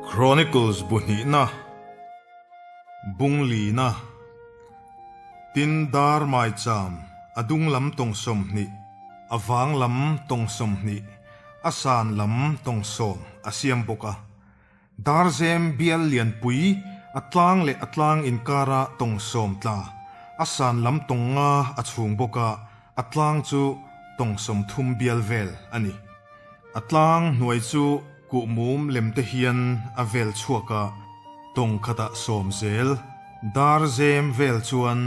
Chronicles bu hnihna, Bung lina, Tin dar maicham a dung lam tawng 20, a vang lam tawng 20, a san lam tawng 10 a siam bawk a. Darzem bial lianpui a tlang leh a tlang inkara tawng 10 tla, a san lam tawng 5 a chhung bawk a, a tlang chu tawng 30 bial vel a ni. A tlang hnuai chu kuhmum lem te hian a vel chhuak a, tawng khatah 10 zel darzem vel chuan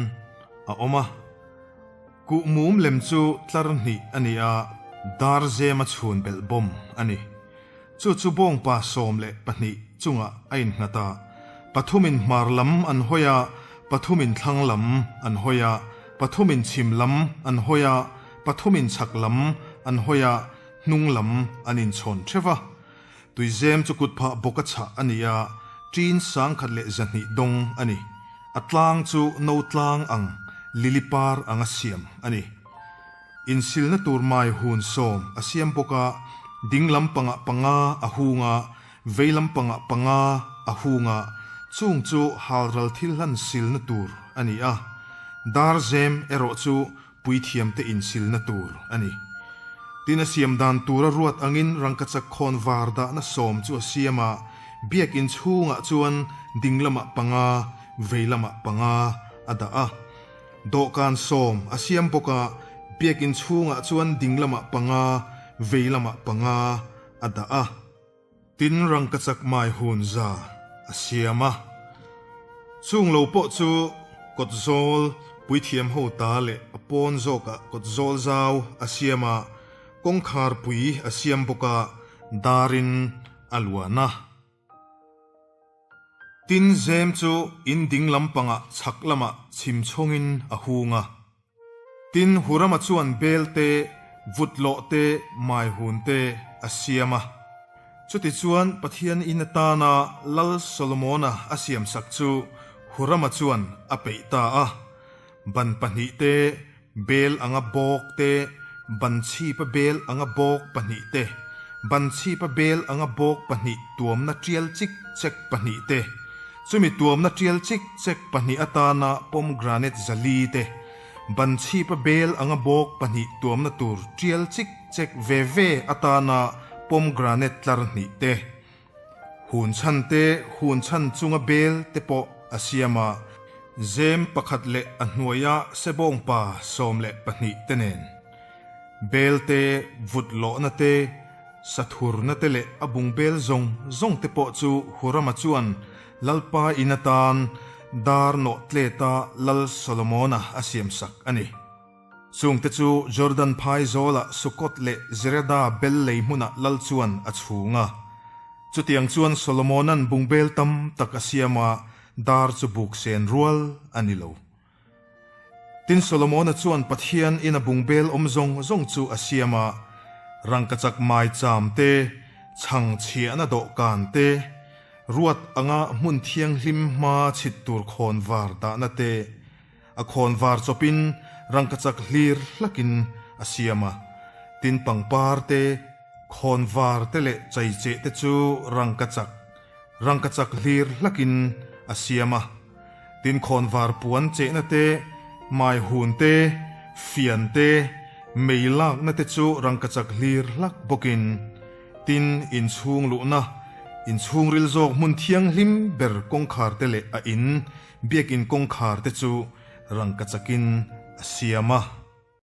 a awm a. Kuhmum lem chu tlar hnih a ni a, darzem a chhun belh bawm a ni. Chu chu bawngpa 12 chungah a innghat a, pathumin hmar lam an hawi a, pathumin thlang lam an hawi a, pathumin chhim lam an hawi a, pathumin chhak lam an hawi a, hnung lam an inchhawn theuh a. Tuizem chu kutphah bawka chhah a ni a, ṭin 1200 dawng a ni. A tlang chu no tlang ang, lili par anga siam a ni. Insilna tur mai hun 10 a siam bawk a, ding lam pangah panga a hung a, vei lam pangah panga a hung a, chung chu halral thil hlan silna tur a ni a. Darzem erawh chu puithiamte insilna tur a ni. Tin a siam dan tura ruat angin rangkachak khawn var dahna 10 chu a siam a, biakin chhungah chuan ding lamah panga, vei lamah panga a dah a. Dawhkan 10 a siam bawk a, biakin chhungah chuan ding lamah panga, vei lamah panga a dah a. Tin rangkachak mai hun 100 a siam a. Chung lo pawh chu kawt zawl puithiam ho ta leh a pawn zawkah kawt zawl zau a siam a, kawngkhar pui a siam bawk a, darin a luan a. Tin zem chu in ding lampangah chhak lamah chhim chhawngin a hung a. Tin Hurama chuan bel te, vut lawh te, mai hun te a siam a. Chutichuan Pathian in atana Lal Solomona a siamsak chu Hurama chuan a peih ta a. Ban pahnih te, bel anga bawk te, ban chhipa bel anga bawk pahnih te, ban chhipa bel anga bawk pahnih tuamna tial chik chek pahnih te, chumi tuamna tial chik chek pahnih atana pomegranate 400 te, ban chhipa bel anga bawk pahnih tuamna tur tial chik chek ve ve atana pomegranate tlar hnih te, hun chhan te hun chhan chunga bel te pawh a siam a, zem pakhat leh a hnuaia sebawngpa 12 te nen. Bel te, vut lawhna te, sathurna te leh a bung bel zawng zawng te pawh chu Hurama chuan Lalpa in atan dar nawh tleta Lal Solomona a siamsak a ni. Chungte chu Jordan phai zawlah Sukkot leh Zereda bel lei hmunah lal chuan a chhung a. Chutiang chuan Solomona'n bungbel tam tak a siam a, dar chu buk sen rual a ni lo. Tin Solomona chuan Pathian in a bungbel awm zawng zawng chu a siam a, rangkachak maicham te, chhang chhiahna dawhkan te, ruat anga hmun thianghlim hma chhit tur khawnvar dahna te, A khawnvar chawpin rangkachak hlir hlakin a siam a, tin pangpar te, khawnvar te leh chaicheh te chu rangkachak, rangkachak hlir hlakin a siam a, tin khawnvar puan chehna te, maihun te, fian te, mei lakna te chu rangkachak hlir hlak bawkin, tin inchhung luhna, inchhungril zawk hmun thianghlim ber kawngkhar te leh a in, Biakin kawngkhar te chu rangkachakin a siam a.